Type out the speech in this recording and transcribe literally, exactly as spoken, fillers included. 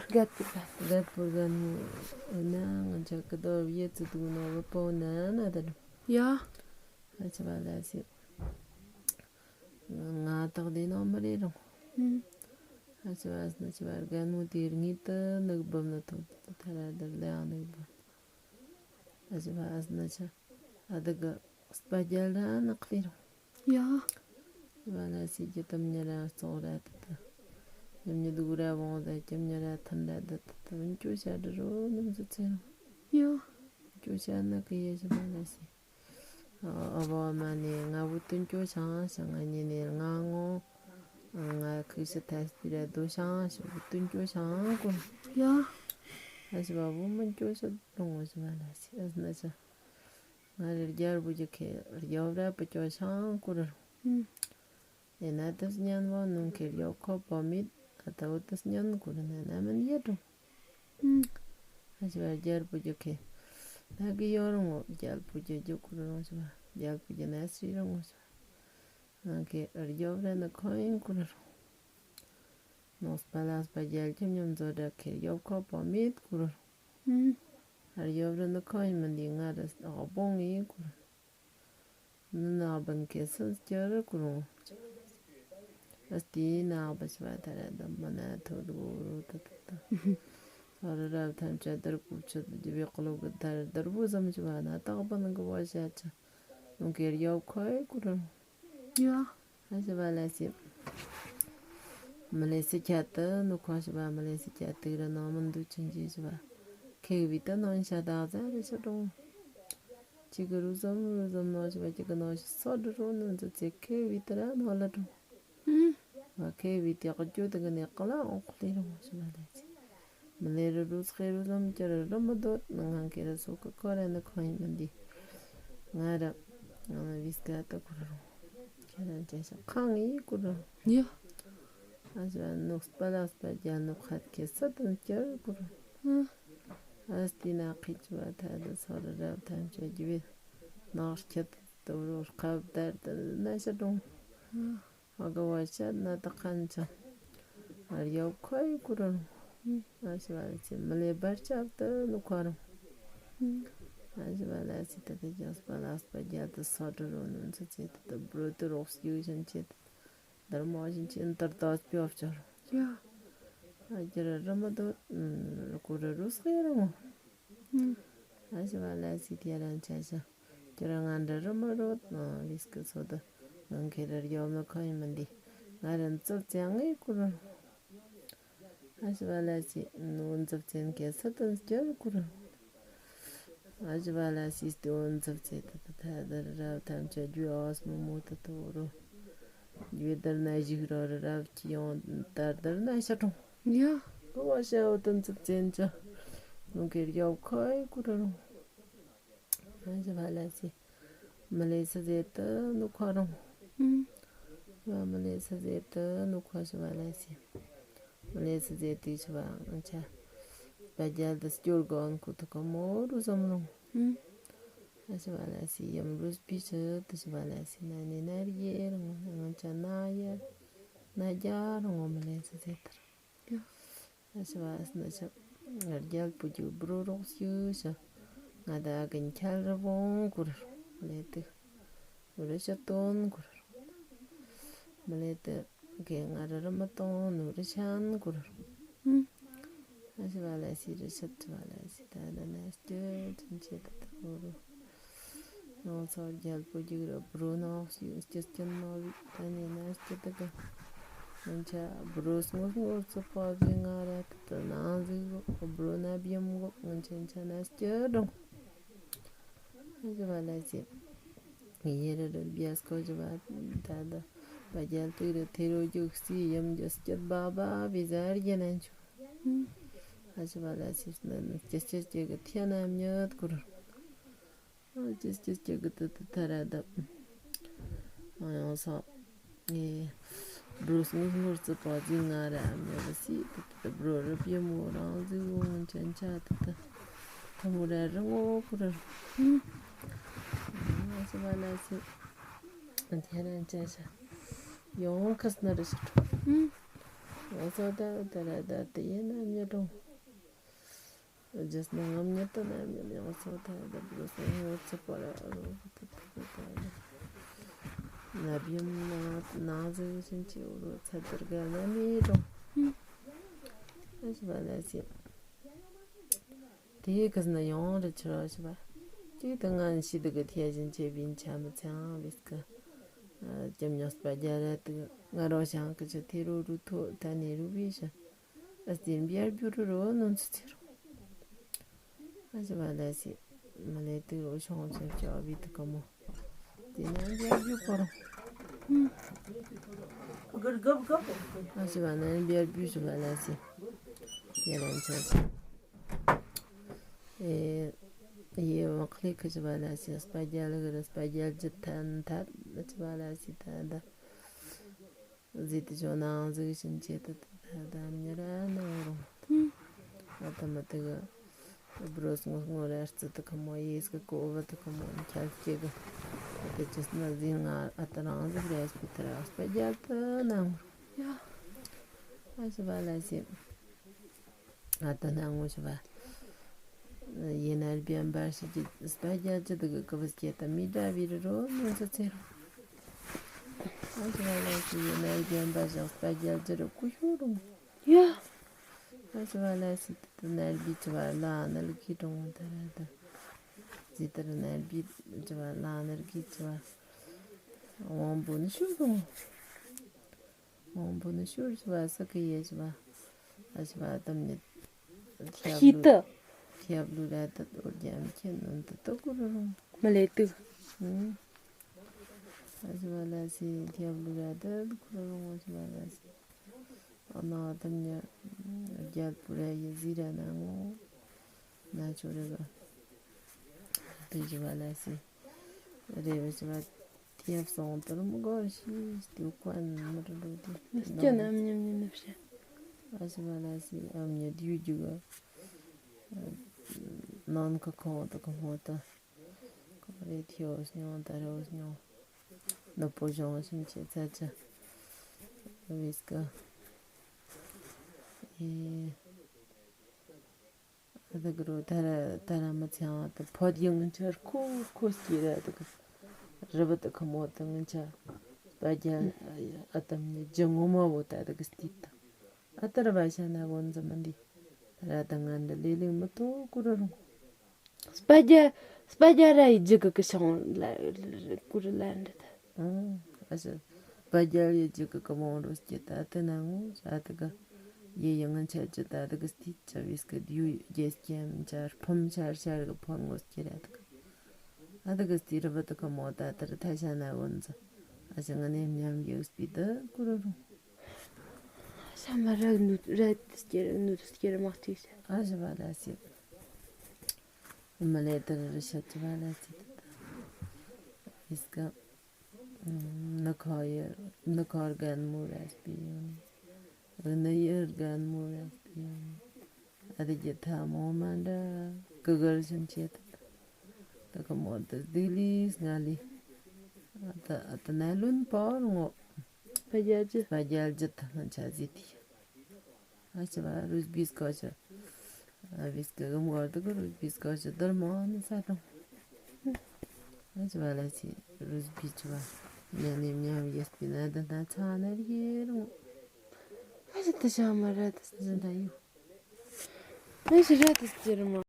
རྒད་པོ་རྒད་པོ་རྒན་མོ་ན་ང་ཅག་གི་རྡོ་བར་ཡེ་ཙི་དུག་ནོ་བུ་པོ་ན་ན་ད་རུ། ཡ། ཨ་ཆ་བ་ལ་སི། ང་ཏག་དེ་ནོ་མི་རེད་རུང་། ཨུམ། ཨ་ཆ་བ་སི་ན་ཆ་བ་རྒན་མོ་དེ་རིང་ངེད་དུ་ནུག་བུམ་ན་ཐུག་ཏུ་ཐ་ར་དར་ལེ་ཨང་ནུག་བུམ། ཨ་ཆ་བ་སི་ན་ཆ་ཨ་དུ་གི་སྤ་རྒྱལ་ར་ནག་ལི་རུང་། ཡ། ཨ་ཆ་བ་ལ་སི་ཀྱི་དུམ་ཉ་ར་ཙོག་ར་ཏུ་ཏུ། ཡུམ་ཉི་དུག་ར་བོང་ད་ཀྱམ་ཉ་ར་ཐན་ར་ཏུ་ཏུ་ཏུ་ཀྱོ་ཤ་དུ་རུ་ནུམ་ཟུ་ཚེ་རུང་། ཡ། ཀྱོ་ཤ་ན་གི་ཡེ་ཆ་བ་ལ་སི། ཨ་བ་མ་ནི་ང་བུ་ཏུན་ཀྱོ་ཤང་ཤང་ང་ཉི་ནི་ང་ངོ་ང་ཁུ་ཤི་ཐ་སི་ར་དུ་ཤང་ཤི་བུ་ཏུན་ཀྱོ་ཤང་གོ། ཡ། ཨ་ཤི་བ་བུ་མི་ཀྱོ་ཤ་རུང་ངོ་ཤི་བ་ལ་སི་ཨ་སི་ན་ཤ། ང་རི་རྒྱལ་བུ་ཇི་ཁེ་རྒྱལ་ར་བུ་ཀྱོ་ཤང་གོ་རུང་། ཨུམ། ཨེ་ན་དུ་སྙན་བ་ནུང་ཁེ་རྒྱལ་ཁོ་བ་མིད་ཨ་ད་བུ་དུ་སྙན་གོ་རུང་ན་ན་མིན་ཡེ་རུང་། ཨུམ། ཨ་ཞི་བ་རྒྱལ་པོ་རྒྱུ་ཁེ། ད་གི་ཡོ་རུང་ངོ་རྒྱལ་པོ་རྒྱུ་རྒྱུ་ཁུ་རུང་ཞི་བ་རྒྱལ་པོ་རྒྱུ་ན་སི་རུང་ངོ་ཞི་བ། ང་ཁེ་རྒྱོབ་ར་ནི་ཁོ་ཡིན་ཁུ་རུང་། ནོ་སྤ་ལ་སྤ་རྒྱལ་ཁྱིམ་ཉམ་བཟོ་འདྲ་ཁེ་རྒྱོབ་ཁོ་པོ་མེད་ཁུ་རུང་། ཨུམ། རྒྱོབ་ར་ནི་ཁོ་ཡིན་མི་འདི་ང་ར་ཨག་བོང་ཡིན་ཁུ་རུང་། ནི་ནག་བན་ཁེ་སི་སྐྱར་ཀུ་རུང་། ཨ་སྟི་ནག་བ་ཤི་བ་ཐ་ར་དམ་མ་ན་ཐོ་རུ་རུ་ཏ་ཏ་ཏ། ས་རུ་རབ་ཐམས་ཅད་དར་ཀུ་ཆུ་དུ་ཇི་བའི་ཀླུ་གི་དར་དར་བུ་ཙམ་ཤི་བ་ན་རྟག་པ་ནང་གི་བ་ཤ་ཆ། ནུ་ཀེར་ཡོབ་ཁོའི་ཀུ་རུང་། ཡ། ཨ་ཤི་བ་ལ་སི། མི་ལེ་སི་ཁྱད་དུ་ནུ་ཁོ་ཤི་བ་མི་ལེ་སི་ཁྱད་དུ་ར་ནང་མི་འདུ་ཆུན་ཅི་ཤི་བ། ཁེག་བི་ཏི་ནོན་ཤ་དག་ཟ་རེ་ཤ་གྲོང་། གཅིག་གི་རུ་ཟོམ་རུ་ཟོམ་ནོ་ཞི་བ་གཅིག་གི་ནོ་ཞི་སོ་འདྲི་རུ་ནོ་འཛི་ཚེ་ཁེ་བི་ཏི་ར་ནོ་ལ་གྲོང་། ཨུམ། བ་ཁེ་བི་ཏི་ཨག་ཅོ་དི་གི་ནེ་ཀ་ལ་ཨོག་ལི་རུང་ཞི་བ་ལ་ཚེ། མི་ལེ་རུ་རུ་ཚེ་རུ་ཟོམ་ཅི་རུ་རུ་མི་དོད་ནི་ང་ཁེ་རུ་སོ་ཀི་ཁོ་ར་ནི་ཁོ་ཡིན་མི་འདི། ང་ར་ང་ནི་བི་སི་ཀ་ཏི་ཁུ་རུ་རུང་། ཁྱེད་རང་ཅན་ཞིག་ཁང་ཡི་ཁུ་རུ་རུང་། ཡ། ཨ་ཞི་བ་ནུག་སྤ་ལ་སྤ་རྒྱ་ནུག་ཁ་ཁེ་སི་དུ་ཅི་རུ་ཁུ་རུ་རུང་། ཨུམ། ཨ་སྟི་ན་ཁི་ཅི་བ་ཐ་དི་སོ་རི་རབ་ཐམས་ཅད་རྒྱུ་བའི་ནག་ཁྱི་དུ་རུ་ཁབ་དར་དི་ན་ཤ་གྲོང་། ཨ་ག་བ་ཤ་ན་ད་ཁན་ཆ། ཨ་རི་ཡོབ་ཁོའི་ཀུ་རུ་རུང་། ཨ་ཤི་བ་ལ་སི་མི་ལེ་བར་ཆབ་དི་ནུ་ཁོ་རུང་། ཨ་ཤི་བ་ལ་སི་ད་དི་ཇོ་སྤ་ལ་སྤ་རྒྱ་དི་སོ་དི་རུ་ནུ་ཚི་ཚི་དི་དི་བྲོ་དི་རོགས་སྐྱུ་ཞན་ཆེ་དི། དར་མོ་བཞིན་ཅན་དར་དོ་སྤྱོད་ཅོར། ཡ། ཨ་ཅི་ར་རི་མོ་དོ། ཀུ་རུ་རུ་སེ་རི་མོ། ཨ་ཞི་བ་ལ་སི་ཏི་ར་ཆ་ཤ། ཅི་ར་ང་འདྲ་རི་མོ་རོ། བིས་ཀི་སོ་དི། ང་ཁེ་ར་རྒྱོབ་ནི་ཁོ་ཡིན་མི་འདི། ང་ར་ཙི་ཙི་ངའི་ཀུ་རུ། ཨ་ཞི་བ་ལ་སི་ནོ་ཙི་ཙི་ཁེ་སི་དི་སྐྱར་ཀུ་རུ། ཨ་ཞི་བ་ལ་སི་སྟེ་འོ་འཛབ་ཚེ་ཏི་ཏི་ཐ་དར་རབ་ཐམས་ཅད་རྒྱུ་ཨོ་སི་མོ་མོ་ཏི་ཏི་རུ། རྒྱུ་དར་ན་བཞུགས་རོ་རི་རབ་ཀྱི་ཡོང་དར་དར་ན་ཤ་གྲོང་། ཡ། ཀོ་བ་ཤ་འོ་ཏི་འཛབ་ཚེ་ཅི། ནུ་ཀེ་རྒྱབ་ཁོའི་ཀུ་རུ་རུང་། ཨ་ཞི་བ་ལ་སི། མི་ལེ་སི་ཟེ་ཏི་ནུ་ཁོ་རུང་། ཨུམ། ཡ་མི་ལེ་སི་ཟེ་ཏི་ནུ་ཁོ་ཞི་བ་ལ་སི། ལས་ཟེར་དུས་ཆུ་བ་ང་ཆ། བ་རྒྱལ་དུ་སྐྱོར་གོ་ཨང་ཁུ་ཐུ་ཀ་མོ་རུ་ཟོམ་རུང་། ཨུམ། ཨ་ཞི་བ་ལ་སི་ཡམ་རུས་པི་ཆུ་དུ་ཞི་བ་ལ་སི་ན་ནི་ན་རི་ཡེ་རུང་ང་ཆ་ན་ཡེ་ན་རྒྱ་རུང་ངོ་མི་ལས་ཟེར་ཟེར་དར། ཡ། ཨ་ཞི་བ་སི་ན་ཆ། རྒྱལ་པོ་རྒྱུ་བུ་རུ་རོགས་ཞུ་ཤ། ང་ད་གིན་ཁྱལ་རི་བོང་ཀུ་རུ་ལས་དུ། རི་ཤ་སྟོན་ཀུ་རུ། མི་ལས་དུ། གེ་ང་ར་རི་མ་གཏོང་ནུ་རི་ཤན་ཀུ་རུ། ཨུམ། ཨ་ཞི་བ་ལ་སི་རི་ཤ་ཆུ་བ་ལ་སི་ད་ན་ན་སྐྱོ་ཅན་ཆེ་ད་ད་ཀུ་རུ། ཡོང་ཚོ་རྒྱལ་པོ་རྒྱུག་ར་བུ་རུ་ནོག་སྐྱོ་སྐྱོ་སྐྱོ་ནོ་བི་ད་ནི་ན་སྐྱོ་ད་ག་ང་ཆ་བུ་རུ་སྔོ་སྔོ་ཚོ་པ་བི་ང་ར་ད་ད་ནང་ཟིག་གོ་བུ་རུ་ན་བི་ཡམ་གོ་ང་ཆ་ཆ་ན་སྐྱོ་གྲོང་། ཨ་ཞི་བ་ལ་སི། ཡེ་ར་ར་བི་ཡ་སྐོ་ཞི་བ་ད་ད། བ་རྒྱལ་དུ་ར་ཐེ་རོ་རྒྱུག་སི་ཡམ་རྒྱ་སྐྱད་བ་བ་བི་ཟ་རྒྱ་ན་ཆུ། ཨ་ཞི་བ་ལ་སི་སི་ན་ཅི་ཅི་ཅི་གི་ཐེ་ན་མྱད་ཀུ་རུ། ཨ་ཅི་ཅི་ཅི་གི་ཏི་ཏི་ཐ་ར་ད། ཨ་ཡོང་སོ། ངས་བྲོ་སྔོ་སྔོ་རྩི་པ་ཟིག་ང་ར་མྱོ་བ་སི་ཏི་ཏི་བྲོ་རུ་པྱི་མོ་རང་ཟིག་འོང་ཅན་ཆ་ཏི་ཏི་ཐ་མོ་ར་རི་ངོ་ཁུ་ར་རུ། ཨ་སི་བ་ལ་སི་ཐེ་རན་ཅན་ཤ་ཡོང་ཁ་སི་ན་རི་ཤ་ཁྲོ། ང་ཚོ་ད་ད་ར་ད་དེ་ཡིན་ན་མྱི་གྲོང་། རྒྱུ་སྣང་ངམ་མྱི་དུ་ན་མྱི་ཡང་ཚོ་ད་ད་བུ་སོང་ངོ་ཚོ་པ་ར་རོ་ད་ད་ད་ན་བིམ་ན་ན་ཟི་ཞིན་ཆེ་འུ་རོ་ཚ་དར་ག་ན་མི་གྲོང་། ཨ་ཞི་བ་ལ་སི། དེའི་ཀི་ན་ཡོང་རེ་ཆི་རོ་ཞི་བ། ཅིག་ད་ང་ཤི་དུ་གི་ཐེ་ཞིན་ཆེ་བིན་ཆ་མི་ཚང་བིས་ཀི། ལྕམ་ཉོག་སྤ་རྒྱ་ར་དུ་ང་རོ་ཞང་ཀི་ཆ་ཐེ་རོ་རུ་ཐོ་ད་ནེ་རུ་བི་ཤ། ཨ་སྟེ་བྱར་བྱུ་རུ་རོ་ནོན་ཚུ་ཚེ་རོ། ཨ་ཞི་བ་ལ་སི། མ་ལེ་དུ་འུ་ཤོང་ཚུ་ཅོ་བི་དུ་ཀ་མོ། དེ་ན་བྱར་བྱུ་པོ་རོ། ཨ་ཞི་བ་ན་བྱར་བྱུ་ཞི་བ་ལ་སི། ཡ་རན་ཆ་སི། ཨེ། ཡེ་བ་ཁ་ལི་ཁ་ཞི་བ་ལ་སི་སྤ་རྒྱ་ལ་གི་ར་སྤ་རྒྱ་ལ་ཇི་ཐན་ཐ་ཞི་བ་ལ་སི་ཐ་ད། ཟི་ཏི་ཇོ་ནང་ཟི་གི་ཞིན་ཆེ་ཏི་ཏི་ད་ད་མྱི་ར་ནང་རུང་། ཨ་ད་མ་ཏི་གི་བྲོས་ངོ་ངོ་ར་རྩི་ཏི་ཁ་མོ་ཡེས་གི་ཀོ་བ་ཏི་ཁ་མོ་ཁྱལ་ཀེ་གི་ཏི་ཅི་སི་ན་ཟི་ང་ཨ་ད་རང་ཟི་རེ་སྤི་ཏི་ར་སྤ་རྒྱ་ཏི་ནང་རུང་། ཡ། ཨ་ཞི་བ་ལ་སི། ང་ད་ནང་ངོ་ཞི་བ། ཡེ་ན་རི་བྱམ་པ་ཞི་ཅི་སྤ་རྒྱ་ཅི་དི་གི་ཀི་བི་སྐྱེ་ད་མི་འདྲ་བི་རི་རོ་ནོན་ཚུ་ཚེ་རོ། ཨ་ཞི་བ་ལ་སི་ཡེ་ན་རི་བྱམ་པ་ཞི་སྤ་རྒྱ་ཅི་རི་ཀུ་ཤུ་རུང་། ཡ། ཨ་ཞི་བ་ལ་སི་ཏི་ཏི་ན་རི་བི་ཅི་བ་ལ་ན་ལི་ཀི་རུང་ད་ར་ད། ཟི་ཏི་རི་ན་རི་བི་ཅི་བ་ལ་ན་ལི་ཀི་ཅི་བ། དབང་པོ་ནི་ཤུ་རུང་། མང་པོ་ནི་ཤུར་ཞི་བ་ས་ཀི་ཡེ་ཞི་བ། ཨ་ཞི་བ་དམ་ཉི། ཤི་ཏི། ཁྱབ་ལུ་ར་ཏི་ཏོ་རྒྱམ་ཁྱེད་ནོན་ཏི་ཏོ་ཀུ་རུ་རུང་། མ་ལེ་ཏི། ཨ་ཞི་བ་ལ་སི་ཁྱབ་ལུ་ར་ཏི་ཀུ་རུ་རུང་ཨ་ཞི་བ་ལ་སི། ཨ་ན་དམ་ཉི། རྒྱལ་པོ་ར་ཡེ་ཟི་ར་ན་ངོ་། ན་ཆོ་རེ་བ། ཏི་ཞི་བ་ལ་སི། རེ་བ་ཞི་བ། ཐེབ་སོང་དུར་མོ་གོ་ཤི་སྟེ་ཀོན་མི་རུ་འགྲོ་དེ། སྐྱོ་ནམ་ཉམ་ཉམ་ནབ་ཤ། ཨ་ཞི་བ་ལ་སི་ཨམ་ཉི་དུས་རྒྱུ་ག་ནང་ཁ་ཁོང་དུ་ཁོ་མོ་ཏུ་ཁོ་རེ་ཐེའོ་སྙོང་ད་རེའོ་སྙོང་ནུ་པོ་གཞུང་ཤིན་ཆེ་ཚ་ཆ་བིས་ཀ་ཨེ། ཨ་ད་གི་རོ་ད་ར་ད་ར་མི་ཚེ་ཨ་ད་ཕོད་ཡང་ཆར་ཁོ་ཁོ་སྐྱེ་ར་ད་གི་རི་བ་ད་ཁ་མོ་ད་ངན་ཆ་སྤ་རྒྱ་ཨ་དམ་ནི་ཇི་ངོ་མ་བོ་ད་ད་གི་སྟི་ད་ཨ་ད་ར་བ་ཤ་ན་གོ་འཛི་མི་འདི་ད་ར་ད་ང་འདི་ལེ་ལེ་མི་ཏོ་ཀུ་རུ་རུང་། སྤ་རྒྱ་སྤ་རྒྱ་ར་ཡི་ཇི་གི་གི་ཤོང་ལ་ཀུ་རུ་ལ་འདི་ད། ཨ་ཞེ། བ་རྒྱལ་ཡི་རྒྱུད་ཀྱི་ཀི་མོང་རུ་སྐྱེ་ད་དེ་ན་ངོ་ཨ་དི་གི་ཡི་ཡི་ངན་ཆད་ཀྱི་ད་དི་གི་སྟི་ཆ་བིས་ཀི་དུ་རྒྱལ་སྐྱེམ་ཆར་ཕུམ་ཆར་ཆར་གི་ཕོན་ངོ་སྐྱེ་ར་དི་གི་ཨ་དི་གི་སྟི་རི་བི་དི་ཀི་མོ་ད་དི་རི་ཐ་ཤ་ན་བོ་འཛི། ཨ་ཞེ་ང་ནེ་མཉམ་ཡོད་སྤི་དི་ཀུ་རུ་རུང་། ཤ་མ་ར་ནུ་ར་དི་སྐྱེ་ར་ནུ་དི་སྐྱེ་ར་མ་ཐིག་ཤ། ཨ་ཞེ་བ་ལ་སི། མ་ལེ་དི་རི་རི་ཤ་ཅི་བ་ལ་སི་དི་ད་བིས་ཀི། ནུ་ཁོ་ཡི་ནུ་ཁོ་རྒན་མོ་ར་སྤི་ཡོང་ནི། ནུ་ཡི་རྒན་མོ་ར་སྤི་ཡོང་ནི། ཨ་དི་ཀྱི་ཐ་མོ་མ་འདྲ་ཀི་གར་ཤིན་ཆེ་ད། ད་ཀི་མོ་ད་དི་ལི་སྔ་ལི། ཨ་ད་ཨ་ད་ན་ལུན་པོར་ངོ་། བ་རྒྱལ་ཇི། བ་རྒྱལ་ཇི་ད་ང་ཆ་ཟི་ཏི། ཨ་ཅེ་བ་རུས་བིས་ཀོ་ཅེ། ཨ་བིས་ཀི་གམ་གོར་དུ་གི་རུས་བིས་ཀོ་ཅེ་དར་མོ་ནི་ས་དང་། ཨ་ཅེ་བ་ལ་ཅི་རུས་བིས་ཅེ་བ། ཉ་ནེ་མཉམ་ཡེ་སྤི་ན་ད་ད་ཚ་ན་རི་རུང་། ཨ་ཅེ་ད་ཤ་མ་ར་ད་ཟི་ད་ཡུ། ཨ་ཅེ་ར་ད་ཟི་ར་མ།